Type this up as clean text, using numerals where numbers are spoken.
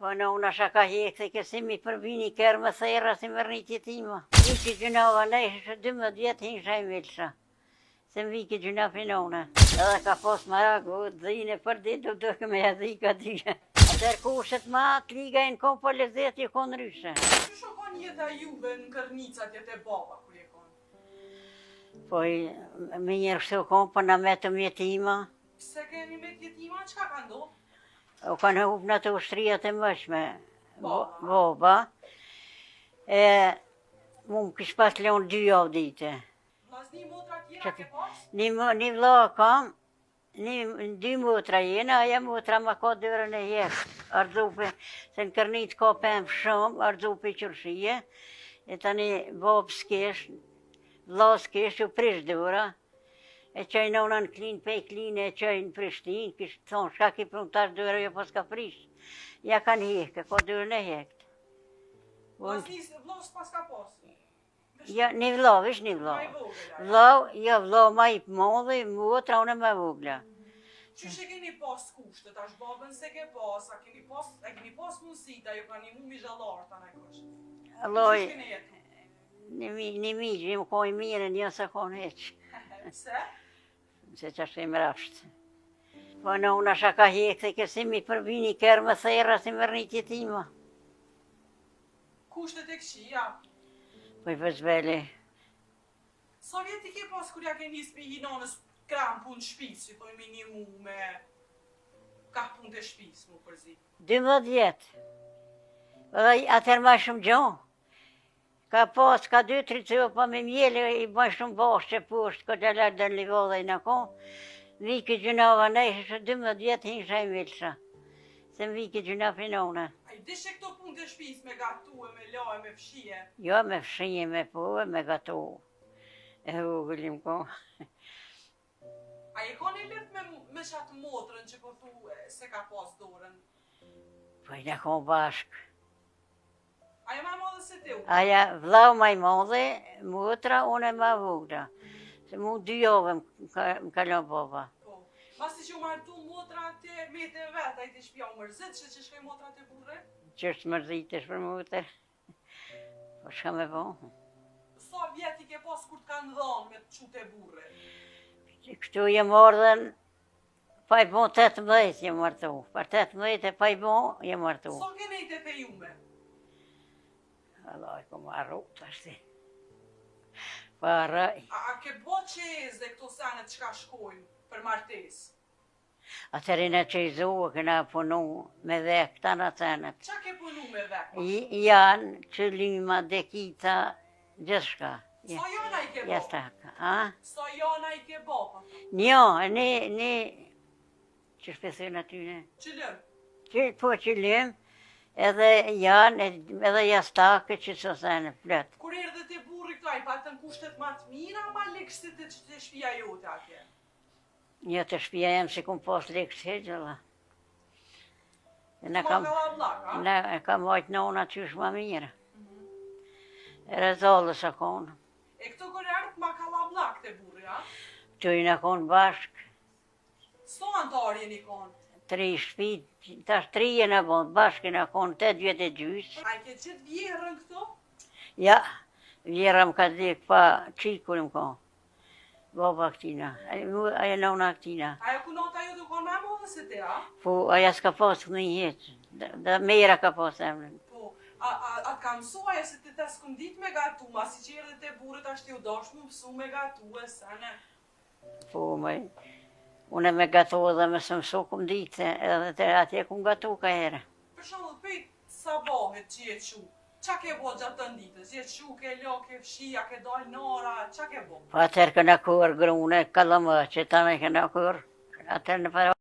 Po nona shaka hjekë, ke si mi përvini kërë më thera si më rritë jetima. Viki gjynava, ne ishe 12 vjetë hinsha i milsha. Se më viki gjyna finone. Edhe ka pos marak, dhine për ditë, do duke me e dhi ka dyja. Atëherë kushtet ma të liga e në kon po lezeti e kon ndryshe. Qysh u kon jeta juve në Kërrnicë atje te baba kur je kon? Po me njerë kështu kon, po na metëm jetima. Pse keni met jetima, çka ka ndodhur? U kanë hup në të ushtrijat e mëshme, boba. E mu më kish pas lonë dy javë dite. Vllazni motra tjera ke pas? Një, një vlla kam, një, dy motra jena, aja motra ma ka dyrën e hjekë, ardhupe, se në Kërrnicë ka pemë shumë, ardhupe qërshije, e tani babë s'kesh, vlla s'kesh, u prish dura, E çoi nona në Klinë, pej Kline e çoi në Prishtinë, kish thonë, shka ki prunë tash dyrë, jo po s'ka prish. Ja kanë hjekë, ka dyrën e hjekët. Vllazni, vlla s'pas ka pas? Jo, një vlla, veç një vlla. Vlla, jo, vlla ma i madhi, motra, unë ma e vogla. Qysh e keni pas kushtet, tash babën s'e ke pas, a keni pas, a keni pas mundësi, a ju ka nimu mixhallarët, a najkush? Alloj, Qysh keni jetu? Një mi, një mi, që më kojë mirë, një se konë heq. Pse? Se që është i mrapsht. Po në unë asha ka hjekë, dhe kësi mi përvini kërë më thera si më rritë jetima. Kushtet e këqija? Po i pëzbeli. Sa vjet i ke pas kur ja ke nis me hi nonës krah në punë shpisë, si thojnë me nimu me kah punë të shpisë, mu përzi? 12 vjet. Dhe atëherë ma shumë gjo. Ka pas, ka dy, tri copa me mjelë, i bëjnë shumë bashqe poshtë, këtë e lartë dhe në livadhe i në ko. Viki gjynava ne, ishe 12 vjetë hinsha i milsha. Se më viki gjyna finone. A i dishe këto punë të shpisë me gatu e me la e me fshije? Jo, me fshije, me po e me gatu. E vogël jam ko. A je kon e lehtë me, me qatë motrën që po thu se ka pas dorën? Po i në ko bashkë. Ajo ma e madhe se ti? Aja, vllau ma i madhi, motra, unë e ma vogla. Se mu dy javë më ka lënë baba. Po, masi që u martu motra te mete vetë, ai te shpia u mërzit, që që shkoj motra te burri? Që është mërzitesh për motër? Po shka me bo? Sa vjet i ke pas kur të kanë dhonë me të qu te burri? Këtu jem ardhën Pa i bo 18 jem martu. Për 18 e pa i bo jem martu. Sa ke nejt e fejume? Allah, e kom harru tashti. Pa harroj. A, a ke bo çejz dhe këto senet çka shkojnë për martesë? Atëherë jena çejzu, kena punu me vek, këta në senet. Qa ke punu me vek? Janë, qylima, dekica, Gjithçka. Sa jana i ke bo? Jastaka, a? Sa jana i ke bo? Po Një, një, një, që shpesojnë atyne? Qylym? Që, po, qylym, edhe janë, edhe jastakë që së thene, plot. Kur erdhe te burri këtu, a i patën kushtet ma të mira, ma luks se te, te shpia jote atje? Një te shpia jem s'i kum pas luks hiç, valla. Na kam, na e kam majtë nona qysh ma mirë. Mhm. E rezallë s'a konë. E këtu kur erdhët ma kallabllak te burri, a? Këtu jena konë bashkë. Sa antarë jeni konë? Tri shpi, tash tri jena bon, bashkë jena konë, 8 vjet e gjysë. A i ke gjetë vjehrën këtu? Ja, vjehrra më ka dek pa çikë kur jem konë. Baba këtina, ajo nona këtina. Ajo kunata jote u konë ma e madhe se ti, a? Po, aja s'ka pas këni hiç, dhe mera ka pas emrin. Po, a, a, a të ka mësu ajo se ti the s'kum dit me gatu, masi që erdhe te burri tash ti u dash mu mësu me gatu e sene. Po, me, une me gatu edhe me së mësu kum ditë, edhe te atje kum gatu ka herë. Për shembull, prej sabahit që je çu, ça ke bo gjatë tënë ditës? Je çu, ke la, ke fshi, a ke dalë n'ara, ça ke bo? Po atëherë kena korr grune, kallamaqe, tani kena korr, atëherë në para.